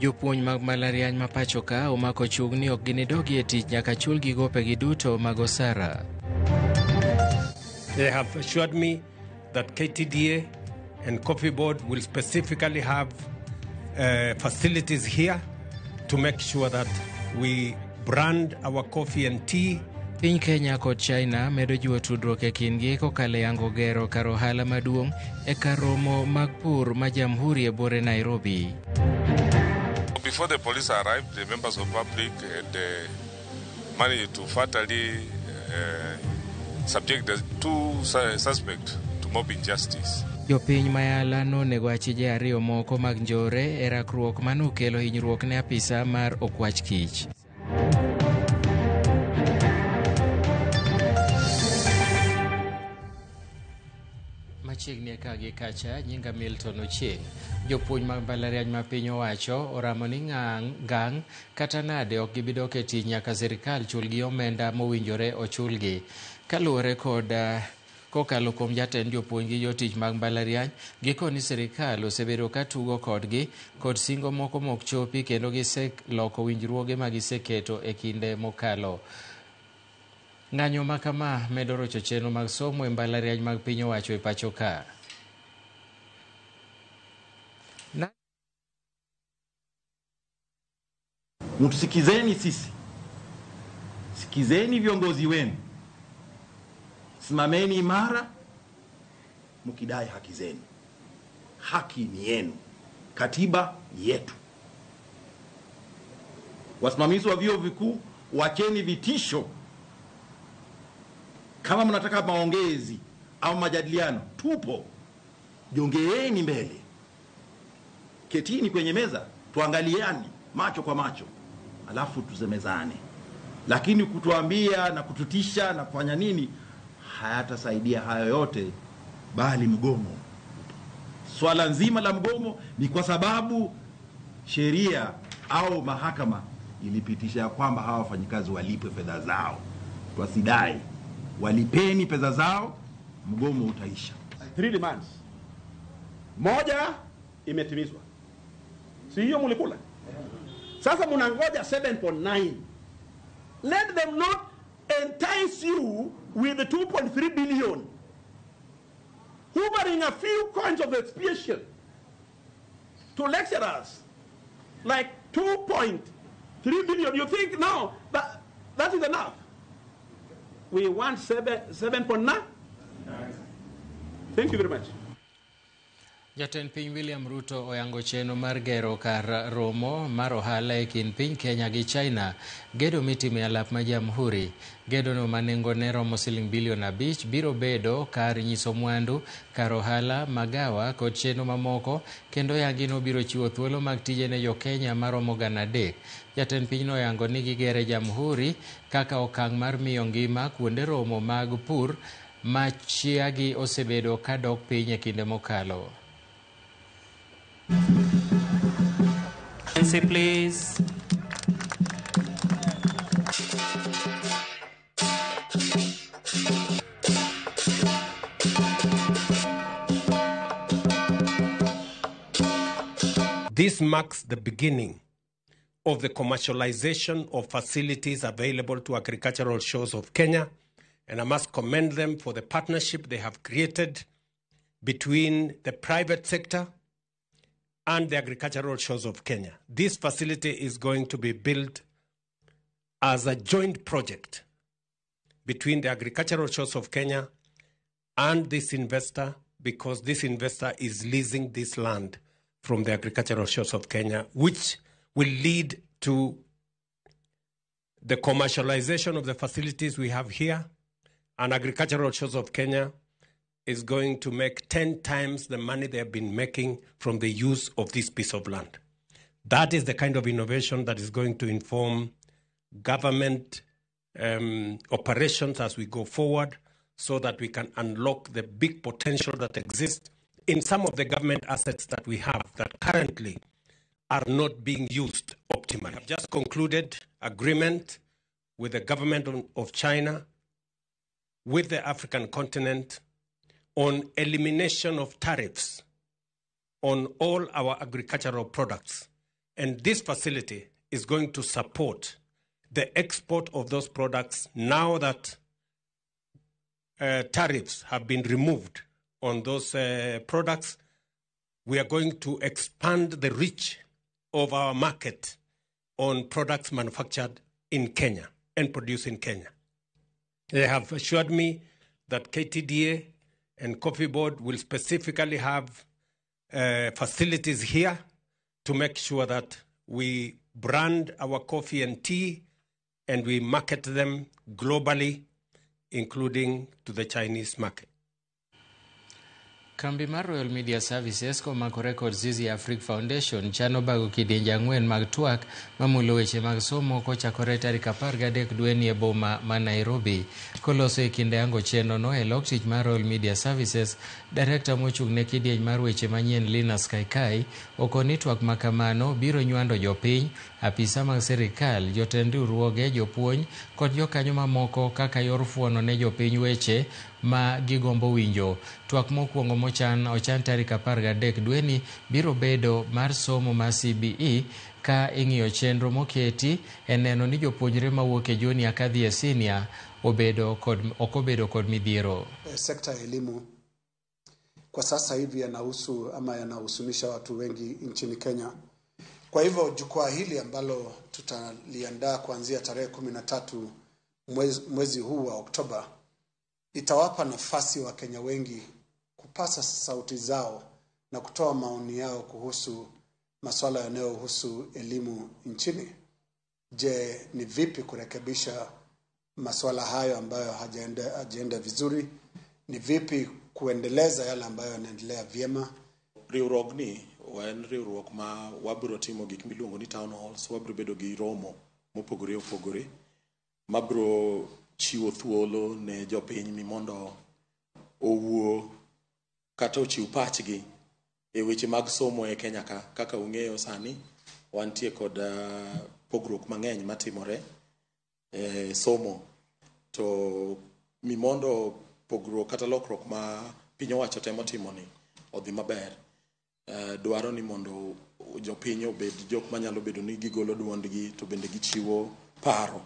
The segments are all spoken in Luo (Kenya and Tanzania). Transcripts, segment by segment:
Jopuonj mag mbalariany ma pacho ka omako chung' ni ok ginidogi e tich nyaka chulgi gopegi duto mag osara. They have assured me that KTDA and Coffee Board will specifically have facilities here to make sure that we brand our coffee and tea. Piny Kenya kod China medo jiwo tudruok e kindgi kokalo e yango gero kar ohala maduong' e kar romo mag pur ma Jamhuri e buore Nairobi. Before the police arrived, the members of public had managed to fatally subject the two suspects to mob injustice. Jopiny mayala nonego achije ariyo moko mag njore e rakruok manokelo hinyruok ne apisa mar okwach kich. Machiegni ka gi kacha, nyinga Milton Ochieng. Jopuonj mag mbalariany ma piny owacho oramo ni ngang' kata nade ok gibi dok e tich nyaka sirikal chulgi omenda mowinjore ochulgi. Kaluwore kod kokalo kuom jatend jopuonj gi jotich mag mbalariany, gikoni sirikal osebedo ka tugo kodgi kod singo moko mok chopi kendo giseloko winjruoge ma giseketo e kinde mokalo. Ng'anyo ma kama medo rocho chenro mag somo e mbalariany mag piny owacho e pacho ka. Mtusikizeni sisi, sikizeni viongozi wenu, simameni imara mkidai haki zenu. Haki ni yenu, katiba yetu. Wasimamizi wa vyuo vikuu, wacheni vitisho. Kama mnataka maongezi au majadiliano, tupo. Jongeeni mbele, ketini kwenye meza, tuangaliane macho kwa macho, alafu tusemezane. Lakini kutuambia na kututisha na kufanya nini hayatasaidia hayo yote, bali mgomo. Swala nzima la mgomo ni kwa sababu sheria au mahakama ilipitisha kwamba hawa wafanyikazi walipwe fedha zao. Twasidai walipeni pesa zao, mgomo utaisha. 3 demands. Moja imetimizwa, si hiyo mlikula? Sasa mnangoja 7.9. Let them not entice you with the 2.3 billion, hovering a few coins of expiation to lecturers, like 2.3 billion. You think now that is enough? We want 7.9. Thank you very much. Jatend piny William Ruto oyango chenro mar gero kar romo mar ohala e kind piny Kenya gi China, gedo mitimo e alap ma Jamhuri. Gedono ma nengone romo siling bilion 5 biro bedo kar nyiso mwandu, kar ohala, magawa kod chenro mamoko, kendo yangino biro chiwo thuolo mag tije ne jo Kenya maromo 300. Jatend piny noyango ni gigere Jamhuri kaka okang' mar miyo ngima kuonde romo mag pur ma chiagi osebedo kadok piny e kinde mokalo. Nancy, please. This marks the beginning of the commercialization of facilities available to agricultural shows of Kenya, and I must commend them for the partnership they have created between the private sector and the agricultural shows of Kenya. This facility is going to be built as a joint project between the agricultural shows of Kenya and this investor, because this investor is leasing this land from the agricultural shows of Kenya, which will lead to the commercialization of the facilities we have here. And agricultural shows of Kenya is going to make 10 times the money they have been making from the use of this piece of land. That is the kind of innovation that is going to inform government operations as we go forward, so that we can unlock the big potential that exists in some of the government assets that we have that currently are not being used optimally. I've just concluded agreement with the government of China, with the African continent, on elimination of tariffs on all our agricultural products. And this facility is going to support the export of those products now that tariffs have been removed on those products. We are going to expand the reach of our market on products manufactured in Kenya and produced in Kenya. They have assured me that KTDA and Coffee Board will specifically have facilities here to make sure that we brand our coffee and tea and we market them globally, including to the Chinese market. Kambi mar Royal Media Services komakore kod Zizi Afrique Foundation chano bago kidienje 4 mag twak mamulo weche mag somo kochakore tarik 13 dweni e boma ma Nairobi. Koloso e kinde ango chenro no e lok tich mar Royal Media Services, direkta mochung' ne kidieny mar weche manyien Linus Kaikai okoni twak makamano biro nywando jopiny, apisa mag sirikal, jotend riwruoge, jopuonj kod jokanyo mamoko kaka yor fuono ne jopiny weche ma gigombo winjo. Twak mokwongo mochan ochan tarik 13 dweni biro bedo mar somo mar CBE ka ing'iyo chenro moketi e neno ni jopuonjre mawuok e junior kadhi e senior ok obedo kod midhiero. Sekta ya elimu kwa sasa hivi yanahusu ama yanahusunisha watu wengi nchini Kenya. Kwa hivyo jukwaa hili ambalo tutaliandaa kuanzia tarehe 13 mwezi huu wa Oktoba itawapa nafasi Wakenya wengi kupasa sauti zao na kutoa maoni yao kuhusu masuala yanayohusu elimu nchini. Je, ni vipi kurekebisha masuala hayo ambayo hajaenda vizuri? Ni vipi kuendeleza yale ambayo yanaendelea vyema? Riwruogni en riwruok ma wabiro timo gik miluongo ni town halls, wabiro bedo gi romo mopogore opogore mabiro chiwo thuolo ne jopiny mi mondo owuo kata ochiw pachgi e weche mag somo e Kenya ka. Kaka ung'eyo sani wantie kod pogruok mang'eny matimore e somo, to mi mondo pogruok kata lokruok ma piny owacho temo timo ni odhi maber, dwaro ni mondo jopiny obed jok manyalo bedo ni gigolo duondgi to bende gichiwo paro.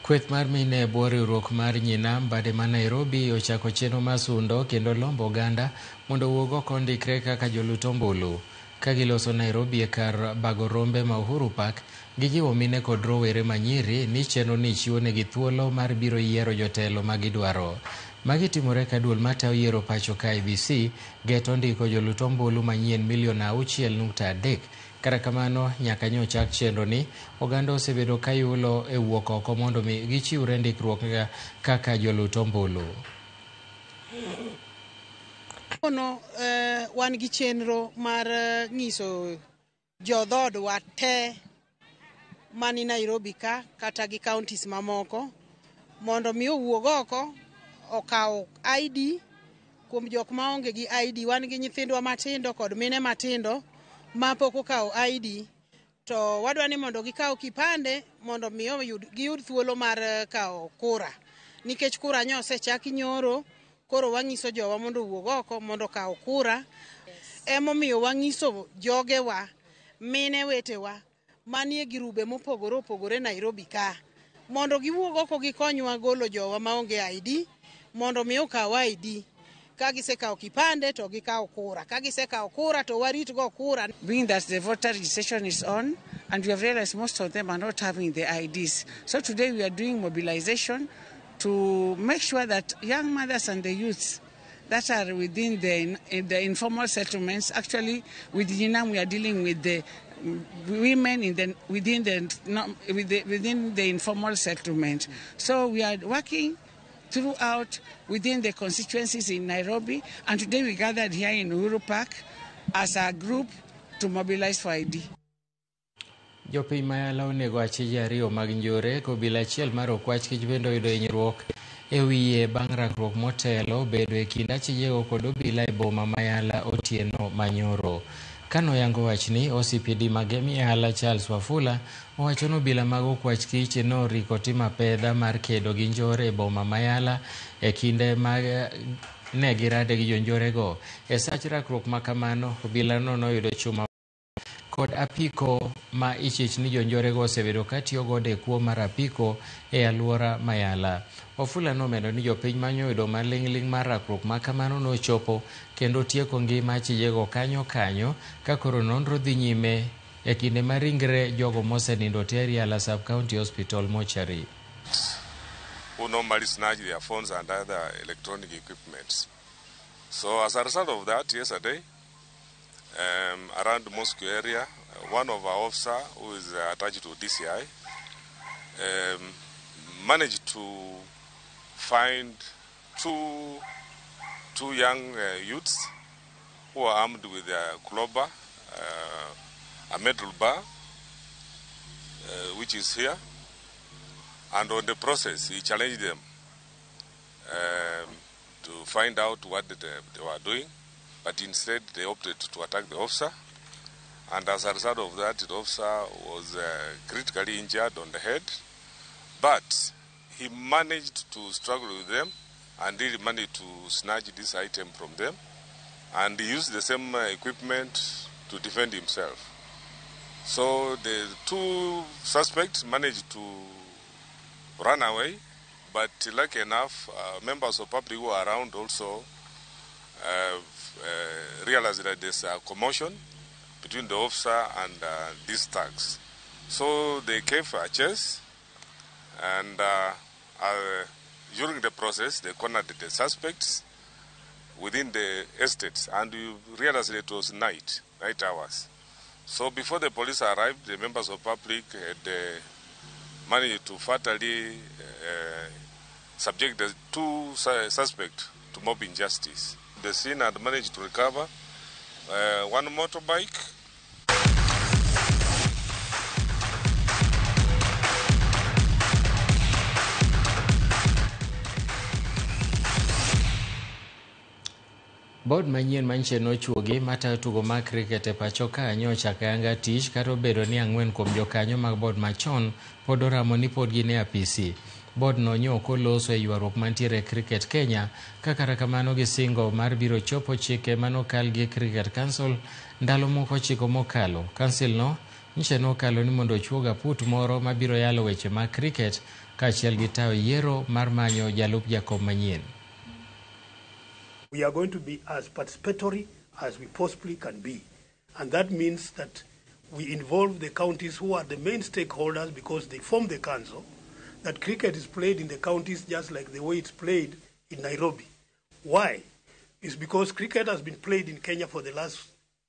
Kweth mar mine e bwo riwruok mar Nyinam bade ma Nairobi ochako chenro mar sundo kendo lombo oganda mondo owuog oko ondikre kaka jolut ombulu. Ka giloso Nairobi e kar bago rombe ma Uhuru Park, gijiwo mine kod rowere manyiri ni chenro ni chiwo negi thuolo mar biro yiero jotelo ma gidwaro. Magi timore ka duol matayo yiero pacho ka IEBC geto ndiko jolut ombulu manyien milion 6.3. Kata kamano, nyaka nyo chak chenro ni, oganda osebedo ka yulo e wuok oko mondo mi gichiwre ndikruok kaka jolut ombulu. Kono wan gi chenro mar nyiso jodhodwa te mani Nairobi ka kata gi counties mamoko mondo mi owuog oko okaw ID kuom jok maonge gi ID. Wan gi nyithindwa matindo kod mine matindo mapok okawo ID, to wadwa ni mondo gikaw kipande mondo mi giyud thuolo mar kawo kura, nikech kura nyo osechaki nyoro. Koro wang'iso jowa mondo owuog oko mondo okaw kura. Emomiyo wang'iso jogewa, mine wetewa manie girube mopogore opogore Nairobi ka mondo giwuog oko gikonywa golo jowa maonge ID mondo mi okaw ID. Ka gisekawo kipande to gikaw kura, ka gisekawo kura to warit go kura. Being that the voter registration is on and we have realized most of them are not having the IDs. So today we are doing mobilization to make sure that young mothers and the youths that are within the informal settlements, actually with Nyinam we are dealing with the women within the informal settlement. So we are working throughout within the constituencies in Nairobi, and today we gathered here in Uhuru Park as a group to mobilize for ID. Jopiny ma Yala onego achije 2 mag njore kobila achiel mar okwach kich bende oyudo hinyruok e wiye bang' rakruok motelo bedo e kind achijego kod obila e boma ma Yala otieno manyoro. Kanoyango wachni, OCPD Magemi Yala Charles Wafula owacho ni obila mag okwach kich noriko timo apedha mar kedo gi njore e boma ma Yala e kinde mag ne girade gi jonjorego. E sach rakruok makamano, obila no noyudo chuma kod apiko ma ichich ni jonjorego osebedo katiyo godo e kuo mar apiko e alwora Mayala. Wafula nomedo ni jopiny manyo yudo maling'ling' mar rakruok ma kamano nochopo kendo tieko ngima achijego kanyo kanyo ka koro nonro dhi nyime e kinde ma ringre jogo mosenindo ter Yala Sub-County Hospital mortuary. Who normally snatch their phones and other electronic equipment. So as a result of that, yesterday, around Moscow area, one of our officers who is attached to DCI managed to find two young youths who are armed with a clobber, a metal bar, which is here. And on the process, he challenged them to find out what they were doing. But instead, they opted to attack the officer. And as a result of that, the officer was critically injured on the head. But he managed to struggle with them and really managed to snatch this item from them. And he used the same equipment to defend himself. So the two suspects managed to run away, but lucky enough, members of public who are around also realized that there's a commotion between the officer and these thugs. So they gave a chase, and during the process, they cornered the suspects within the estates, and we realized it was night hours. So before the police arrived, the members of public had managed to fatally subject the two suspects to mob injustice. The scene had managed to recover one motorbike. Bod manyien manche nochuogi matayo tugo mag cricket e pacho ka nyocha ayanga tich kata obedo ni 4 kuom jokanyo mag bod machon pod oramo ni pod gin e apisi. Bod no nyo ok oloso e ywaruok mantiere e cricket Kenya ka kata kamano gisingo mar biro chopo chike manokal gi Cricket Council ndalo moko 9 mokalo. Council no nyiche nokalo ni mondo ochuog aput moro mabiro yalo weche mag cricket kaachiel gi tayo yiero mar manyo jalup jakom manyien. We are going to be as participatory as we possibly can be. And that means that we involve the counties who are the main stakeholders because they form the council, that cricket is played in the counties just like the way it's played in Nairobi. Why? It's because cricket has been played in Kenya for the last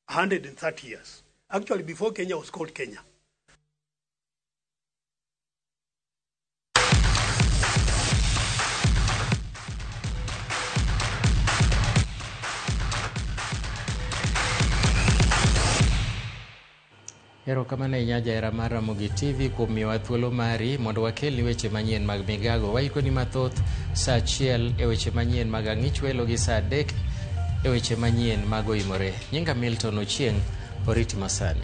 130 years. Actually, before Kenya was called Kenya. Erokamano ahinya jahera mar Ramogi TV kuom miyowa thuolo mari mondo wakelni weche manyien mag migago. Waikoni mathoth saa 1 e weche manyien mag ang'ich welo gi saa 3 e weche manyien mag oimore. Nyinga Milton Ochieng', oriti masani.